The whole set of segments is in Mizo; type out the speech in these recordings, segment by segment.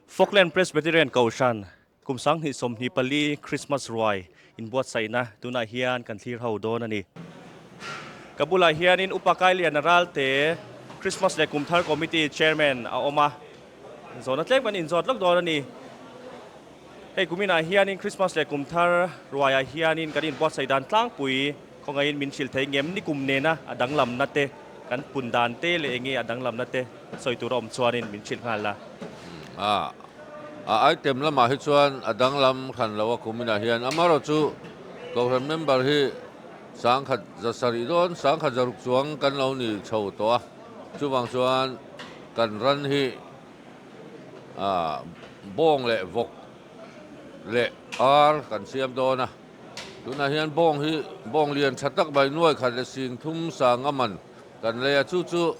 Falkland Presbyterian Kohhran kum 2024 Christmas ruai inbuatsaihna tunah hian kan thlir ho dawn a ni. Ka bulah hianin Upa Kailiana Ralte Christmas leh Kumthar Committee Chairman a awm a, zawhna tlem kan inzawt lawk dawn a ni. Hei kuminah hianin Christmas leh Kumthar ruaiah hianin kan inbuatsaih dan tlangpui khawngaihin min hrilh thei ngem ni kum nena a danglamna te, kan pun dan te leh enge a danglamna te sawi tur a awm chuanin min hrilh nghal la. A a item lamah hi chuan a danglam hran lo a kuminah hian amaherawhchu Kohhran member hi 170 dawn 160 chuang kan lo ni chho tawh a, chuvang chuan kan ran hi Bawng leh vawk leh ar kan siam dawn a, tunah hian bawng hi bawng lian tha tak mai nuai khat leh sing thum sang a man kan lei a, chu chu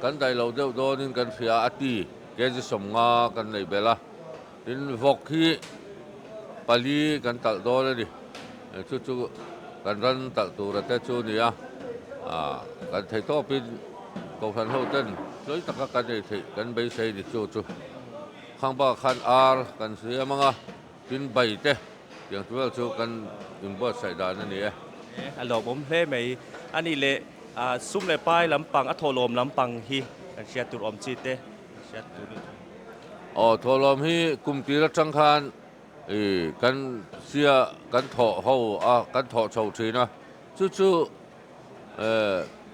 kan daih loh deuh dawnin kan hria a ti kg 50 kan nei belh a, tin vawk hi pali kan talh dawn a ni, chu chu kan ran talh tura te chu a ni a, kan thei tawpin. Kohhran ho ten hlawi taka kan ei theih kan beisei ni chu chu khang bakah khan ar kan siam ang a, tin bai te tiang chu vel chu kan inbuatsaih dan a ni e. A lawmawm hle mai a nih leh sum leh pai lampang a thawhlawm lampang hi kan hriat tur awm chi te hriat tur ni. Aw thawhlawm hi kum tir atang khan kan sia kan thawh ho a kan thawh chho thin a chu chu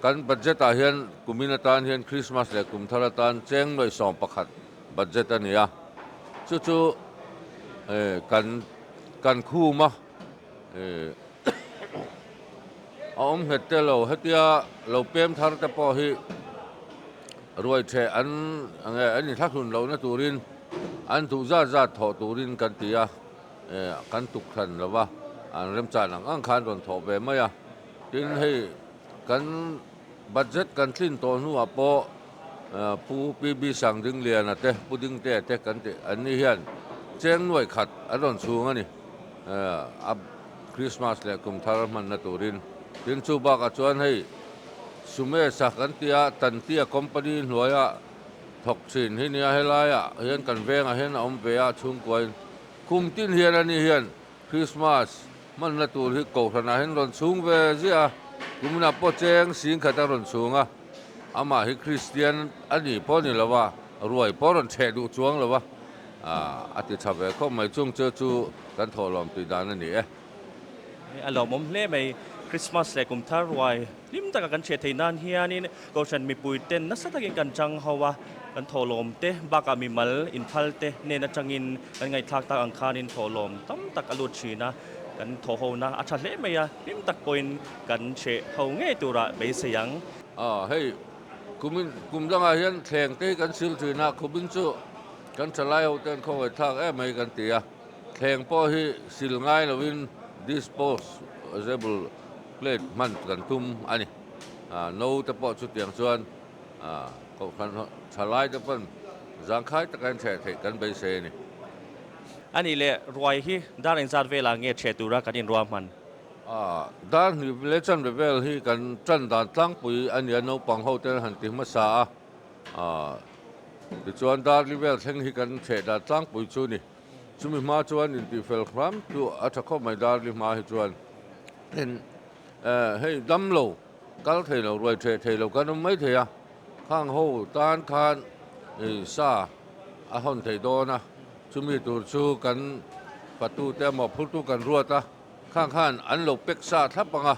Kan budget ah hian kumin atan hian Christmas leh kum thar atan cheng nuaih 11 budget a ni a, chu chu kan kan khum a, a awm nghet te lo hetia lo pem thar te pawh hi ruai theh an nge an inthlahlun lohna turin an duh zat zat thawh turin kan ti a. Kan tuk hran lo va, an remchan ang ang khan rawn thawh ve mai a. Tin, hei kan budget kan tlin tawh hnuah pawh Pu PB Sangdingliana te, Pu Dingtea te kan tih an ni hian cheng nuai khat an rawn chhung a ni, a Christmas leh kum thar hmanna turin. Tin, chu bakah chuan hei Sumesh-a kan tia Tantia company hnuaia thawk thin hi nia, helaiah hian kan vengah hian a awm ve a chhungkuain. Kum tin hian ani hian Christmas hmanna tur hi Kohhranah hian rawn chhung ve ziah a, kuminah pawh cheng sing khat a rawn chhung a, amah hi Kristian a nih pawh ni lo a, ruai pawh rawn chheh duh chuang lo a, a ti tha ve khawp mai chung chu chu kan thawhlawm tih dan a ni e. A lawmawm hle mai, Christmas leh kum thar ruai hlim taka kan hriat theih nan hianin Kohhran mipuiten nasa takin kan chang ho a, kan thawhlawm te bakah mimal inphal te hnen atangin kan ngaihthlak tak ang khanin thawhlawm tam tak a lut thin a, kan thawhhona a tha hle mai a, hlim tak pawhin kan hreh ho ngei turah beisei ang. Aw hei, kumin kum dangah hian thleng te hi kan sil thin a, kumin chu kan thalai ho ten khawngaihthlak em mai kan ti a, thleng pawh hi sil ngai lovin disposable plate hman kan tum a ni. No te pawh chutiang chuan kohhran thalai te pawn zangkhai taka in hreh theih kan beisei a ni. A nih leh ruai hi dar engzat velah nge hreh tura kan inruah hman? Dar hnih leh chanve vel hi kan tan dan tlangpui a nia naupang ho ten han ti hmasa a, tichuan dar li vel thleng hi kan hreh dan tlangpui chu a ni. Chumi hma chuan intihfel hram chu a tha khawp mai dar li hma hi chuan. Hei dam lo, kal thei lo, ruai theh thei lo kan awm mai thei a, khang ho tan khan sa a hawn thei dawn a, chumi tur chu kan fatute a mawhphurtu kan ruat a, khang khan an lo pek sa thlap ang a,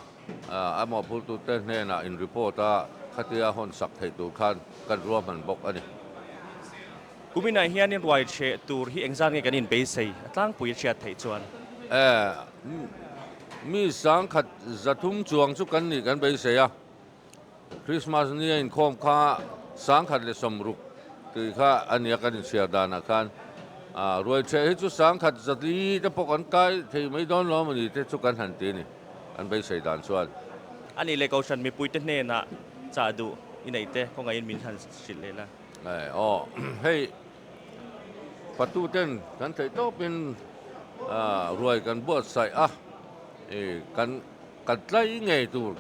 a mawhphurtute hnenah in report a, khatia hawn sak theih tur khan kan ruahman bawk a ni. Kuminah hianin ruai theh tur hi engzat nge kan inbeisei a tlangpui a hriat theih chuan? Mi 1300 chuang chu kan nih kan beisei a, Christmas ni a inkhawm kha 160 tih kha a nia kan inchhiar danah khan ruai theh hi chu 1400 te pawh kan kai thei mai dawn lo a ni te chu kan han ti a ni, kan beisei dan chuan. A nih leh Kohhran mipuite hnenah chah duh i neih te kawngaihin min han hrilh leh la. Aw hei patu ten kan theih tawpin ruai kan buatsaih a, kan kan tlai ngei tur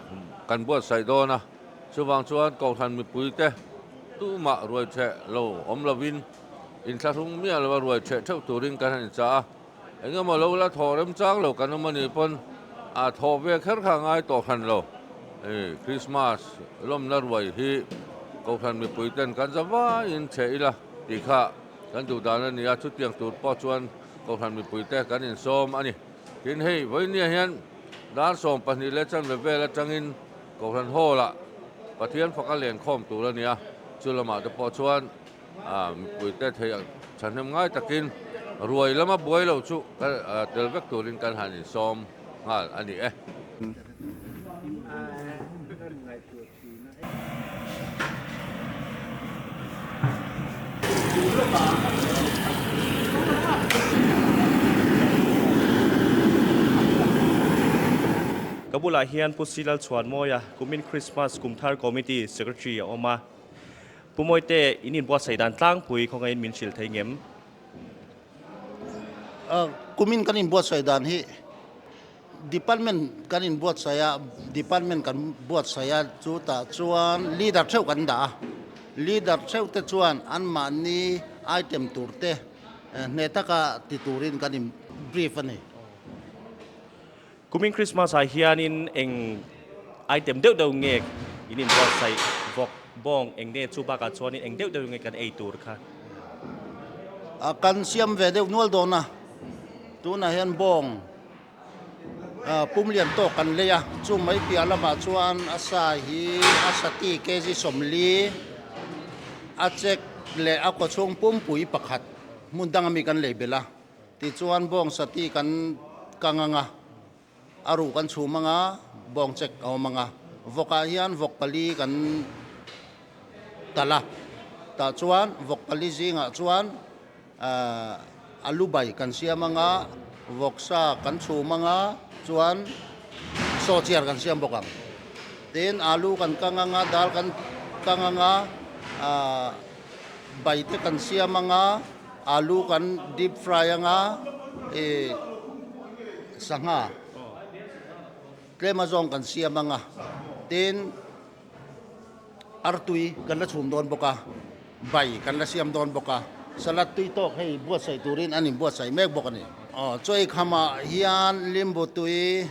kan buatsaih dawn a, chuvang chuan Kohhran mipui te tumah ruai theh lo awm lovin Inthlahrung miah lova ruai ṭheh ṭheuh turin kan han inchah a, engemaw lo la thawh remchang lo kan awm a nih pawn a thawh ve kher kha a ngai tawh hran lo. Krismas lawmna ruai hi Kohhran mipui ten kan za vaiin chhe ila tih kha kan duh dan a ni a, chutiang tur pawh chuan Kohhran mipui te kan insawm a ni. Tin hei vawinia hian dar 12 leh chanve vel atangin Kohhran Hall ah Pathian faka lenkhawm tur a ni a, chu lamah te pawh chuan mipui te theih thahnem ngai takin ruai lama buai lo chu tel vek turin kan han insawm nghal a ni e. Ka bulah hian Pu Silal Chhuanmawia kumin Krismas Kumthar Committee Secretary a awm a. Pu Mawite, in inbuatsaih dan tlangpui khawngaihin min hrilh thei ngem? Kumin kan inbuatsaih dan hi Department kan inbuatsaih a, Department kan buatsaih a, chutah chuan leader theuh kan dah a. Leader theuh te chuan anmahni item tur te hneh taka ti turin kan in brief a ni. Kumin Christmas ah hianin eng item deuh deuh nge in inbuatsaih vawk bawng eng nge chu bakah chuanin eng deuh deuh nge kan ei tur kha? Kan siam ve deuh nual dawn a, tunah hian bawng pum lian tawk kan lei a, chu mai piah lamah chuan a sa hi a sati kg 40 a chek leh a kawchhung pumpui pakhat hmun dang ami kan lei belh a. Tichuan bawng sati kan kang ang a, a ruh kan chhum ang a, bawng chek a awm ang a. Vawkah hian vawk pali kan talh a, tah chuan vawk pali zingah chuan a lu bai kan siam ang a, vawksa kan chhum ang a, chuan saw chiar kan siam bawk ang. Tin, alu kan kang ang a, dal kan kang ang a, Bai te kan siam anga, alu kan deep fry anga, ih sangha tlem azawng kan siam anga, tin artui kan la chhum dawn bawk a, bai kan la siam dawn bawk a, salad tui tawk hei buatsaih turin an inbuatsaih mek bawk a ni. Aw chawi khamah hian limbu tui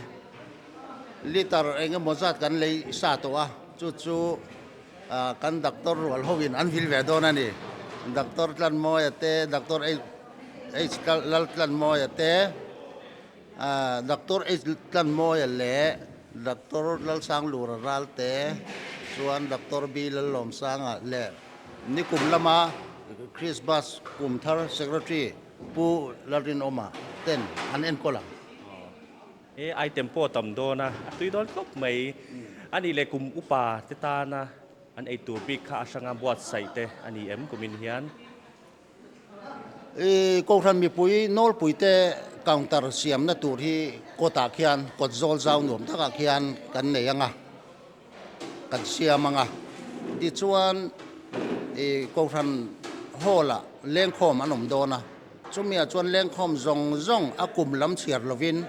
liter eng emaw zat kan lei sa tawh a, chu chu Kan doctor rual hoin an vil ve dawn a ni. Doctor Tlanmawia te, Doctor H Laltlanmawia te, Doctor H Tlanmawia leh Doctor Lalsanglura Ral te, chuan Doctor B Lallawmsanga leh nikum lama Christmas kum thar Secretary Pu Lalrinawma ten an enkawl ang. He item pawh a tam dawn a, a tui dawn khawp mai. A nih leh kum upa te tana an ei tur bik kha a hranga buatsaih te a ni em kumin hian? I Kohhran mipui nawlpui te counter siamna tur hi kawtah khian kawt zawl zau nuam takah khian kan nei ang a, kan siam ang a. Tichuan i Kohhran hall ah lengkhawm an awm dawn a. Chumiah chuan lengkhawm zawng zawng a kum lam chhiar lovin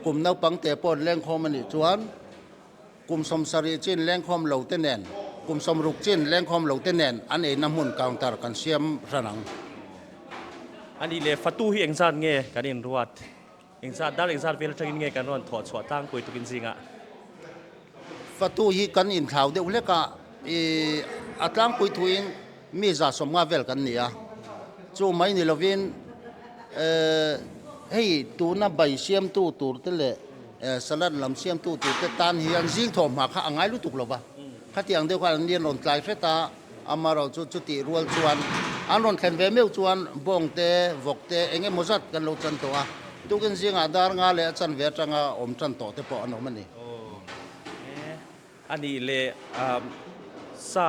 kum naupang te pawh lengkhawm a nih chuan kum 70 chin lengkhawm lo te nen kum 60 chin lengkhawm lo te nen an eina hmun counter kan siam hran ang. A nih leh fatu hi engzat nge kan inruat? Engzat dar engzat vel atangin nge kan rawn thawh chhuah tlangpui tukin zingah? Fatu hi kan inthlau deuh hlek a, i a tlangpui thuin mi 150 vel kan ni a, chu mai ni lovin hei tuna bai siamtu tur te leh salad lam siamtu tur te tan hian zing thawhhma kha a ngai lutuk lo va, khatiang deuh khan an ni an rawn tlai hret a, Amarawh chu chutih rual chuan an rawn thlen ve meuh chuan bawng te, vawk te eng emaw zat kan lo chan tawh a, tukin zingah dar nga leh a chan ve atanga awm tan tawh te pawh an awm a ni. A nih leh sa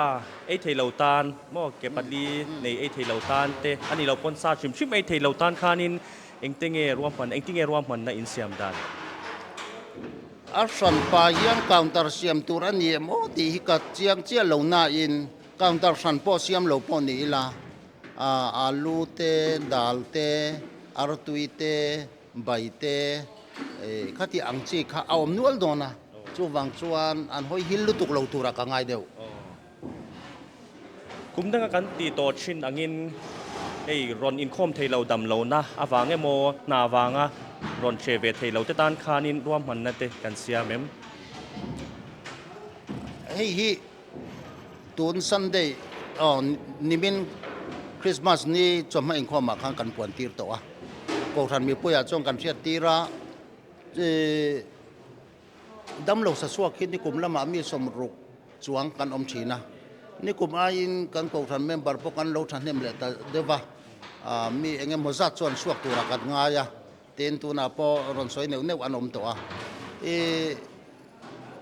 ei thei lo tan maw ke pali nei ei thei lo tan te a nih loh pawn sa hrim hrim ei thei lo tan khanin engte nge ruahman engtin nge ruahmanna insiam dan? A hranpa hian counter siam tur a ni em aw tih hi ka chiang chiah lo nain counter hran pawh siam lo pawh ni ila, alu te, dal te, artui te, bai te khati ang chi kha a awm nual dawn a, chuvang chuan an hawi hil lutuk lo turah ka ngai deuh. Kum danga kan tih tawh thin angin Hei rawn inkhawm thei lo dam lohna avang emaw hna avanga rawn hreh ve thei lo te tan khanin ruahmanna te kan siam em? Hei hi tun Sunday aw nimin Christmas ni chawhma inkhawmah khan kan puan tir tawh a, Kohhran mipuiah chuan kan hriat tir a, Damlo sasuak hi nikum lamah mi sawmruk chuang kan awm thin a, nikum aiin kan kohhran member pawh kan lo thahnem leh ta deuh va, mi eng emaw zat chuan suak turah kan ngai a, tin tunah pawh rawn sawi neuh neuh an awm tawh a. I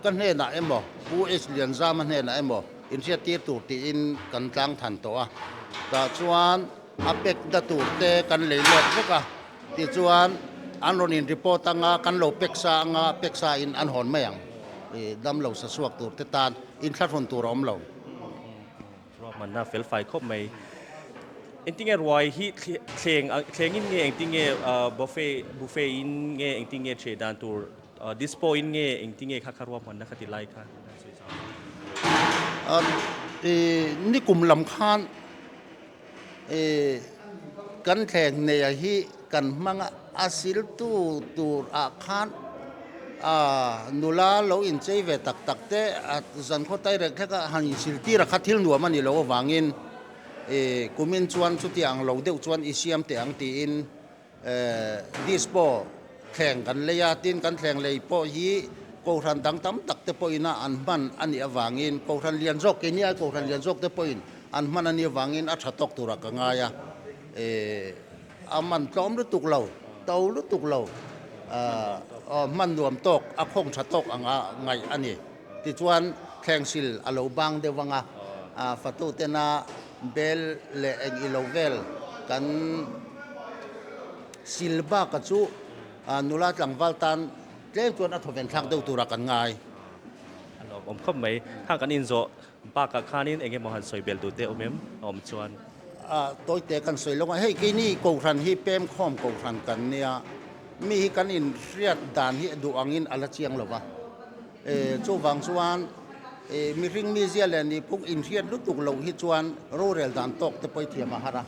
ka hnenah emaw Pu H Lianzama hnenah emaw inhriattir tur tiin kan tlang than tawh a, tah chuan a pek na tur te kan lei lawk vek a. Tichuan, an rawn in report anga kan lo pek sa anga pek sa in an hawn mai ang. I damlo sa chhuak tur te tan inthlahrun tur a awm lo. Ruahmanna fel fai khawp mai. Engtinge ruai hi thleng thlengin nge engtinge buffet buffet in nge engtinge ṭheh dan tur dispo in nge engtinge kha kha ruahmanna kha ti lai kha an sawi zau. I nikum lam khan Kan thleng neia hi kan hmang a, a siltu tur ah khan nula lo inchei ve tak tak te a zankhaw tairek hlek a han insiltir a kha thil nuam a nih loh avangin kumin chuan chuti ang lo deuh chuan i siam teh ang tiin Dispo thleng kan lei a, tin kan thleng lei pawh hi Kohhran dang tam tak te pawhin a an hman a nih avangin Kohhran lian zawk keini ai Kohhran lian zawk te pawhin an hman a nih avangin a tha tawk turah ka ngai a, a man tlawm lutuk lo, to lutuk lo, hman nuam tawk, a khawng tha tawk anga ngaih a ni. Tichuan thleng sil a lo bang deuh anga fatu tena Bel leh eng ilo vel kan sil baka chu nula tlangval tan tlem chuan a thawven thlak deuh turah kan ngai. A lawmawm khawp mai. Khang kan inzawh bakah khanin eng emaw han sawi bel duh te awm em? A awm chuan. Tawite kan sawi lawk a, hei keini Kohhran hi pemkhawm Kohhran kan nia, mi hi kan inhriat dan hi duh angin a la chiang lo va. Chuvang chuan mihring mizia leh nihphung inhriat lutuk loh hi chuan rorel dan tawk te pawh i thiam a har a.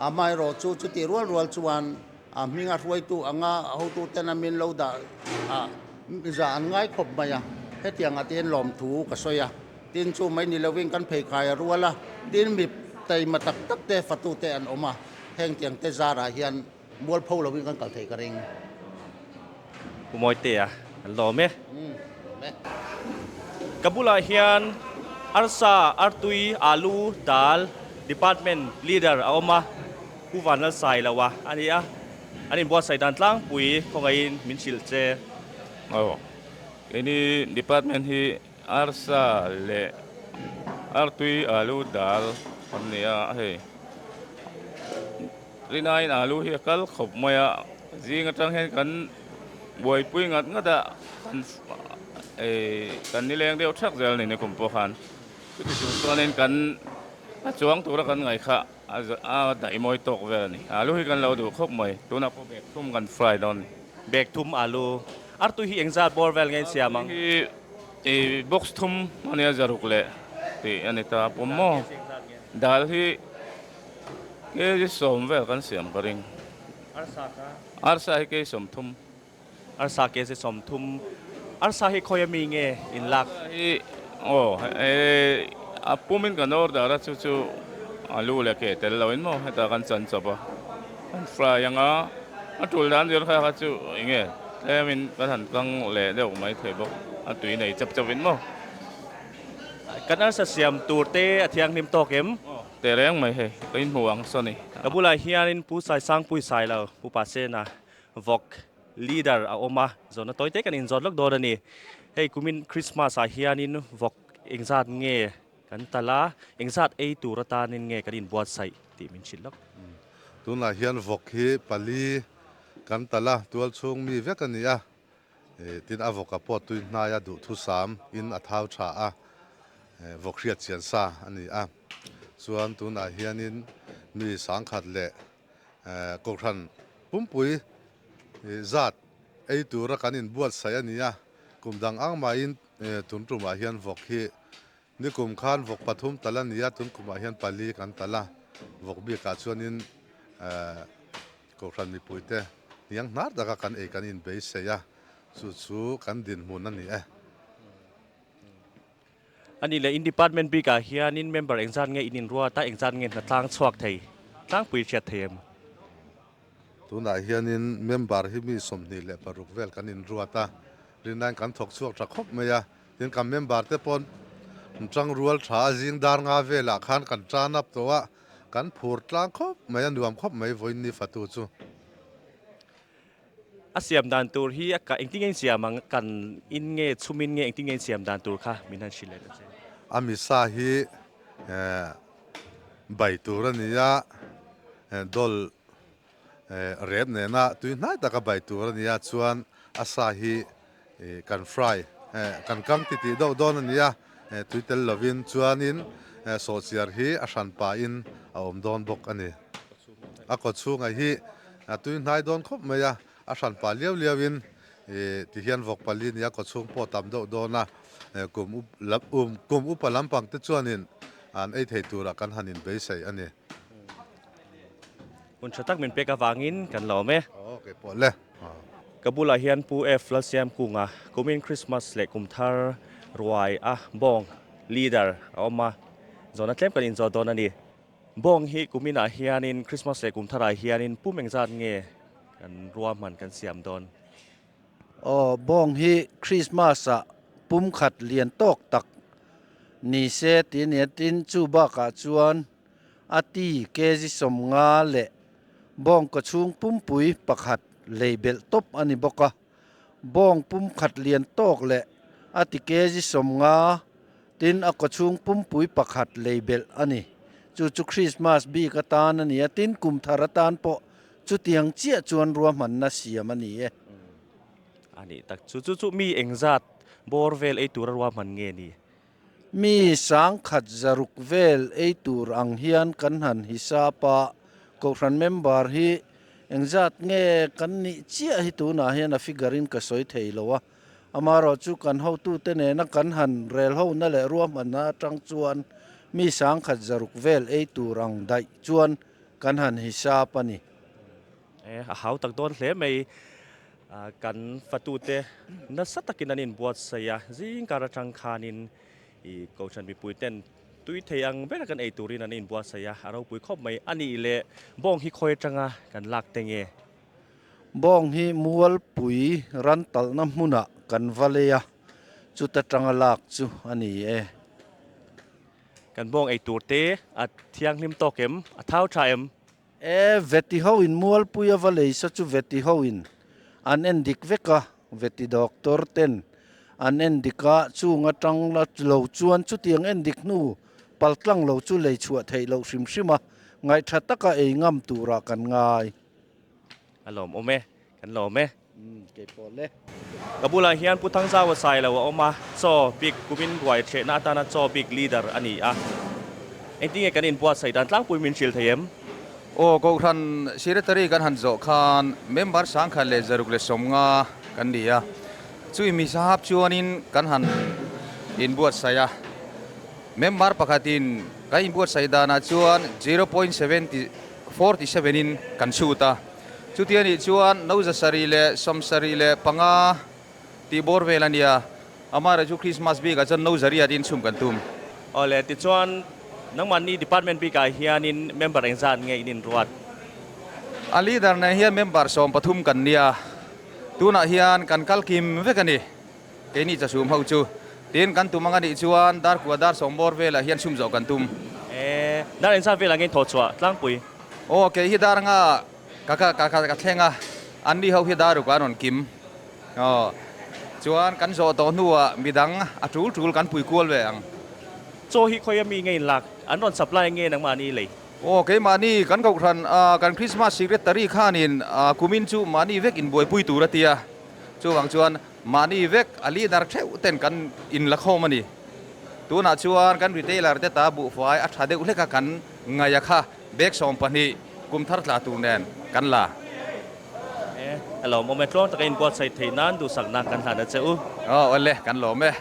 Amaherawh chu chutih rual rual chuan a hminga hruaitu anga hotu ten a min lo dah a za an ngai khawp mai a, hetiangah te hian lawmthu ka sawi a. Tin chu mai ni lovin kan pheikhai a rual a, tin mi taima tak tak te fatu te an awm a, hengtiang te zarah hian Mualpho lovin kan kal thei ka ring. Pu Mawitea an lawm e. Ka bulah hian arsa, artui, alu, dal department leader a awm a, Pu Vanlalsailoa a ni a, an inbuatsaih dan tlangpui khawngaihin min hrilh che. Aw, keini department hi arsa leh artui, alu, dal an ni a hei. Rinain alu hi a kal khawp mai a, zing atang hian kan buaipui ngat ngat a, kan kan nileng deuh thak zel a ni nikum pawh khan. Chuti chung chuanin kan a chuang tura kan ngaih kha a daih mawi tawk vel a ni. Alu hi kan lo duh khawp mai, tunah pawh bag thum kan fry dawn a ni. Bag thum alu, artui hi engzat bawr vel nge in siam ang? Artui hi box thum a nia zaruk leh tih a ni ta pawm maw? Dal hi. Kg sawm vel kan siam ka ring. Arsa kha? Arsa hi kg 30. Arsa kg 30. Arsa hi khawi ami nge in lak? Arsa hi aw a pumin kan order a chu chu alu leh ke tel lo in maw heta kan chan chawp a kan fry anga a tul dan zir kha kha chu enge tlem in kan han kang leh deuh mai thei bawk a tui nei chap chap in maw. Kan arsa siam tur te a thianghlim tawk em? Teh reng mai hei, ka inhmu ang saw ni. Ka bulah hianin Pu Saisangpui Sailo, Pu Pasena, Vawk Leader a awm a, zawhna tawi te kan inzawt lawk dawn a ni. Hei kumin Christmas ah hianin vawk engzat nge kan talh a, engzat ei tur atanin nge kan inbuatsaih tih min hrilh lawk. Tunah hian vawk hi pali kan talh a, tualchhung mi vek a ni a, Tin, a vawka pawh tui hnaia duhthusam in a thau tha a, vawk hriat chian sa a ni a. Chuan tunah hianin mi sangkhat leh Kohhran pumpui zat ei tura kan inbuatsaih a ni a. Kum dang ang maiin tun tumah hian vawk hi nikum khan vawk pathum tal a ni a, tun kumah hian pali kan tal a. Vawk bikah chuanin Kohhran mipuite hniang hnar taka kan ei kan inbeisei a, chu chu kan dinhmun a ni e. A nih leh in department bikah hianin member engzat nge in inruat a, engzat nge hnatlang chhuak thei tlangpui hriat thei em? Tunah hianin member hi mi 26 vel kan inruat a, rinnain kan thawk chhuak tha khawp mai a, tin kan member te pawh tang rual tha a zing dar nga velah khan kan tan up tawh a, kan phur tlang khawp mai a, nuam khawp mai vawiin ni fatu chu. A siam dan tur hi a engtin nge in siam ang, kan in nge chhum in nge engtin nge in siam dan tur kha min han hrilh leh ta che. A misa hi bai tur a ni a, dawl rep nena tui hnai taka bai tur a ni a, chuan a sa hi kan fry kan kang titih deuh dawn a ni a, tui tel lovin chuanin sawhchiar hi a hran pahin a awm dawn bawk a ni. A kaw chhungah hi a tui hnai dawn khawp mai a, a hran pah liau liauin ti hian vawk pali nia kaw chhung pawh tam deuh dawn a, kum kum upa lampang te chuanin an ei thei turah kan han inbeisei a ni. Hun tha tak min pek avangin kan la awm e. Aw kei pawh le. Ka bulah hian Pu F Lalsiamkunga kumin Christmas leh kum thar ruai a bawng leader a awm a, zawhna tlem kan inzawt dawn a ni. Bawng hi kuminah hianin Christmas leh kum tharah hianin pum engzat nge kan ruahman kan siam dawn? Aw, bawng hi Christmas-ah pum khat lian tawk tak ni se ti a nia. Tin, chu bakah chuan a ti kg 50 leh bawng kawchhung pumpui pakhat lei belh tawp a ni bawk a. Bawng pum khat lian tawk leh a ti kg 50, tin a kawchhung pumpui pakhat lei belh a ni. Chu chu Krismas bik atan a ni a, tin kum thar atan pawh chutiang chiah chuan ruahmanna siam a ni e. A nih tak chu, chu chu mi engzat bawr vel ei tura ruahman nge ni? Mi 1600 vel ei tur ang hian kan han hisap a, Kohhran member hi engzat nge kan nih chiah hi tunah hian a figure in ka sawi thei lo a, amaherawh chu kan hotute nena kan han rel hona leh ruahmanna atang chuan mi 1600 vel ei tur ang daih chuan kan han hisap a ni. A hau tak dawn hle mai. Kan fatute nasa takin an inbuatsaih a, zing kar atang khanin i Kohhran mipuiten tui thei ang bera kan ei turin an inbuatsaih a, a ropui khawp mai. A nih leh bawng hi khawi atanga kan lak te nge? Bawng hi Mualpui ran talhna hmunah kan va lei a, chuta tanga lak chu a ni e. Kan bawng ei tur te a thianghlim tawk em? A thau tha em? E, Veti ho in Mualpui a va lei sa chu Veti ho in an en dik vek a, Veti doctor ten an en dik a, chung atang la lo chuan chutiang en dik hnu paltlang lo chu lei chhuah theih loh hrim hrim a, ngaihtha taka ei ngam turah kan ngai. A lawmawm e, kan lawm e. Umm, kei pawh le. Ka bulah hian Pu Thangzaua sai lo a awm a, chaw bik kumin ruai hrehna atana chaw bik leader a ni a. Engtin nge kan inbuatsaih dan tlangpui min hrilh thei em? Aw, Kohhran Secretary kan han zawh khan member 1650 kan ni a, chui mi sahap chuanin kan han inbuatsaih a. Member pakhatin kan inbuatsaih danah chuan 0.47 in kan chhut a. Chuti a nih chuan no 775 tih bawr vel a nia, amaherawh chu Krismas bikah chuan no zariat in chhum kan tum. Awle, tichuan nangmahni department bikah hianin member engzat nge in inruat? A leader nen hian member 13 kan nia, tunah hian kan kal kim vek a ni, keini chasum ho chu. Tin, kan tum ang a nih chuan dar kua dar sawm bawr velah hian chhum zawh kan tum. E, dar engzat velah nge in thawh chhuah tlangpui? Aw, kei hi dar anga ka ka ka ka thleng a, an ni ho hi dar ruk an rawn kim. Aw, chuan kan zawh tawh hnuah midang a tul tul kan pui kual ve ang. Chaw hi khawi ami nge in lak? An rawn supply nge nangmahni lei? Aw, keimahni kan kohhran kan Christmas secretary khanin kumin chu mahni vek inbuaipui tur a ti a, chuvang chuan Mahni vek a leader theuh ten kan in la khawm a ni. Tunah chuan kan retailer te ta buhfai a tha deuh hlek a kan ngaih a kha bag 12 kum thar tla tur nen kan la. E, a lawmawm e, tluang taka inbuatsaih theih nan duhsakna kan hlan a che u. Aw, awle, kan lawm e.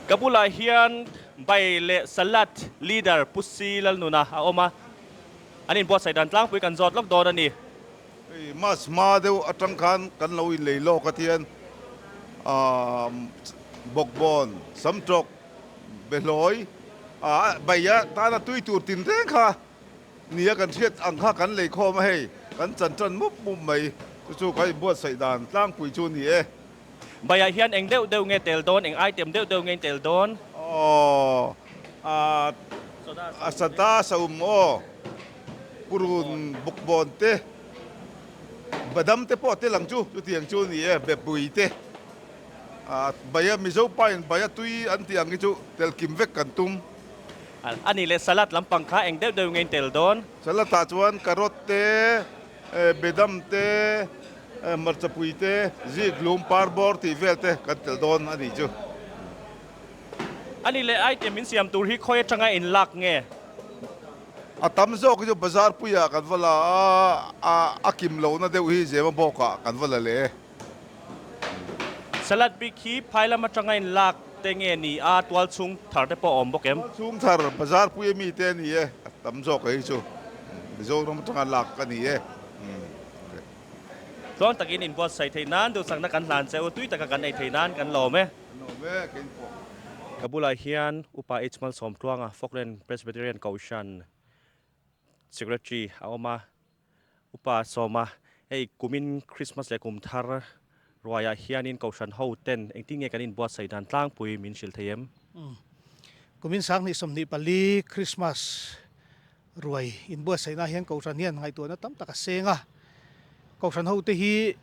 Ka bulah hian bai leh salad leader Pu Si Lalnuna a awm a. An inbuatsaih dan tlangpui kan zawt lawk dawn a ni. Hei March hma deuh atang khan kan lo inlei lawk a tian bawkbawn, samtawk, behlawi, baia tana tui tur tinreng kha nia kan hriat ang kha kan lei khawm a hei kan chan tan mup mup mai chu chu kan inbuatsaih dan tlangpui chu a ni e. Baiah hian eng deuh deuh nge tel dawn, eng item deuh deuh nge in tel dawn? Aw, a sada saum aw, purun bukbawn te, badam te pawh tel ang chu, chutiang chu a ni e, bepui te, baia Mizo pa in baia tui an tih ang hi chu tel kim vek kan tum. A nih leh salad lampang kha eng deuh deuh nge in tel dawn? Salad ah chuan carrot te, Bedam te, hmarchapui te, ziklum par bawr tih vel te kan tel dawn a nih chu. A nih leh item in siam tur hi khawi atanga in lak nge? A tam zawk hi chu bazar puiah kan va la a, a kim lohna deuh hi Zema bawkah kan va la leh e. Salad bik hi phai lam atanga in lak te nge ni a, tual chhung thar te pawh a awm bawk em? Tual chhung thar bazar pui ami te a ni e, a tam zawk hi chu Mizoram atanga lak a ni e. Tluang takin inbuatsaih theih nan duhsakna kan hlan che u, tui taka kan ei theih nan kan lawm e. Kan lawm e, kei pawh. Ka bulah hian Upa H Malsawmtluanga Falkland Presbyterian Kohhran Secretary a awm a. Upa Sawma, Hei kumin Christmas leh kum thar ruaiah hianin Kohhran ho ten engtin nge kan inbuatsaih dan tlangpui min hrilh thei em? Kumin 2024 Christmas ruai inbuatsaihna hian Kohhran hian ngaihtuahna tam tak a seng a. Kohhran ho te hi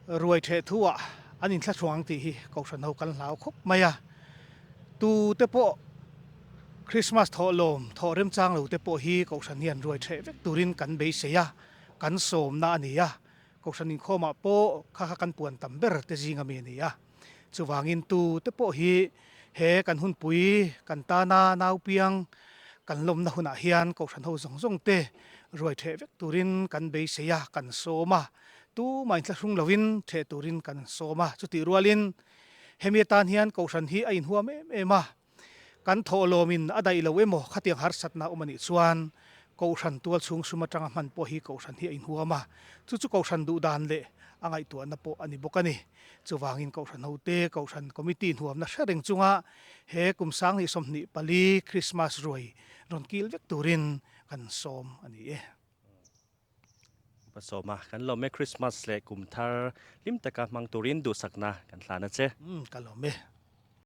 ruai theh thuah an inthlahrung ang tih hi Kohhran ho kan hlau khawp mai a. Tu te pawh Krismas thawh lawm thawh remchang lo te pawh hi Kohhran hian ruai ṭheh vek turin kan beisei a, kan sawmna a ni a. Kohhran inkhawmah pawh kha kha kan puan tam ber te zing ami a ni a. Chuvangin tu te pawh hi he kan hunpui kan tana naupiang kan lawmna hunah hian Kohhran ho zawng zawng te ruai ṭheh vek turin kan beisei a, kan sawm a. Tumah inthlahrung loin ṭheh turin kan sawm a. Chutih rualin Hemi atan hian Kohhran hi a inhuam em em a, kan thawhlawmin a daih lo emaw khatiang harsatna awm a nih chuan Kohhran tual chhung sum atanga hman pawh hi Kohhran hi a inhuam a, chu chu Kohhran duh dan leh a ngaihtuahna pawh a ni bawk a ni. Chuvangin Kohhran hote, Kohhran Committee inhuamna hre reng chunga he kum 2024 Krismas ruai rawn kil vek turin kan sawm a ni e. Upa Sawma, kan lawm e Christmas leh kum thar hlim taka hmang turin duhsakna kan hlan a che. Umm ka lawm e.